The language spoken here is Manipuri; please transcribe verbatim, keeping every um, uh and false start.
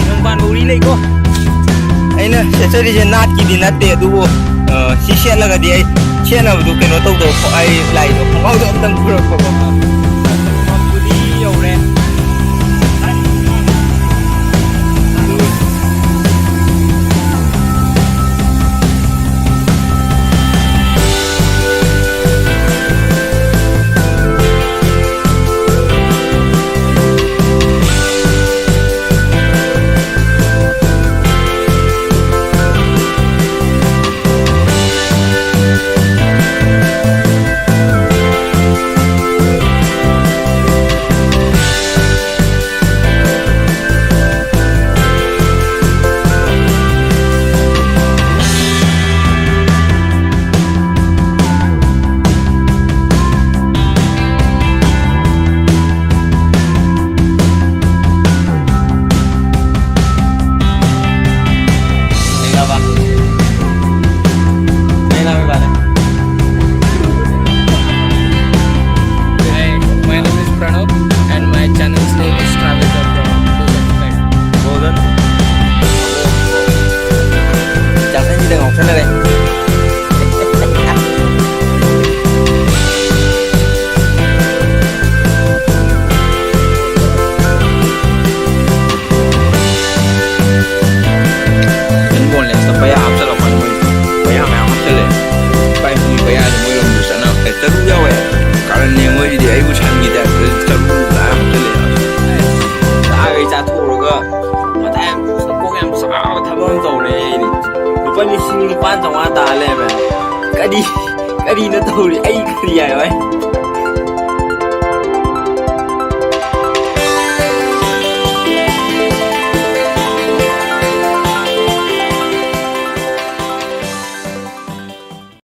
ꯅꯣꯡꯕꯥꯟ ꯕꯧꯔꯤ ꯂꯩꯀꯣ꯫ ꯑꯩꯅ ꯁꯦꯠꯆꯔꯤꯁꯦ ꯅꯥꯠꯀꯤꯗꯤ ꯅꯠꯇꯦ, ꯑꯗꯨꯕꯨ, ꯑ, ꯁꯤ ꯁꯦꯠꯂꯒꯗꯤ ꯑꯩ ꯁꯦꯠꯅꯕꯗꯨ ꯀꯩꯅꯣ ꯇꯧꯗꯕ, ꯑꯩ ꯂꯥꯏꯗꯣ ꯈꯣꯡꯒ꯭ꯔꯥꯎꯗꯣ ꯑꯝꯇꯪ ꯄꯨꯔꯛꯄꯀꯣ꯫ ꯃꯐꯝꯕꯨꯗꯤ ꯌꯧꯔꯦ꯫ Hi, my name is Pranab and my channel's name is Travis Abdul. Do subscribe. ꯍꯣꯗꯟ꯫ ꯆꯥꯛꯁꯪꯁꯤꯗ ꯉꯥꯎꯁꯟꯅꯔꯦ꯫ ꯅꯪ ꯕꯣꯟꯂꯦꯁꯇ ꯄꯩꯌꯥ ꯍꯥꯞꯆꯜꯂꯛꯄꯅꯤ ꯃꯣꯏ꯫ ꯄꯩꯌꯥ ꯃꯌꯥꯝ ꯍꯥꯞꯆꯜꯂꯦ꯫ ꯏꯄꯥ ꯏꯄꯨꯒꯤ ꯄꯩꯌꯥꯁꯦ ꯃꯣꯏꯔꯣꯝꯗ ꯆꯠꯅꯈ꯭ꯔꯦ꯫ ꯆꯔꯨ ꯌꯥꯎꯋꯦ꯫ ꯀꯥꯔꯟꯅꯦ ꯃꯣꯏꯁꯤꯗꯤ, ꯑꯩꯕꯨ ꯁꯟꯒꯤ ꯇꯥꯏꯞꯇ ꯆꯔꯨ ꯃꯌꯥꯝ ꯍꯥꯞꯆꯜꯂꯦ꯫ ꯆꯥꯈꯩ ꯆꯥꯊꯣꯛꯎꯔꯒ ꯃꯊꯥ ꯌꯥꯝ ꯀꯣꯛ ꯌꯥꯝ ꯆꯥꯕ ꯊꯕꯛ ꯑꯃ ꯇꯧꯔꯦ ꯑꯩꯗꯤ꯫ ꯂꯨꯄꯥ ꯂꯤꯁꯤꯡ ꯅꯤꯄꯥꯟ ꯆꯥꯝꯃꯉꯥ ꯇꯥ ꯂꯩꯔꯝꯃꯦ꯫ ꯀꯔꯤ, ꯀꯔꯤꯅꯣ ꯇꯧꯔꯤ? ꯑꯩ ꯀꯔꯤ ꯍꯥꯏꯌꯣ ꯍꯥꯏ?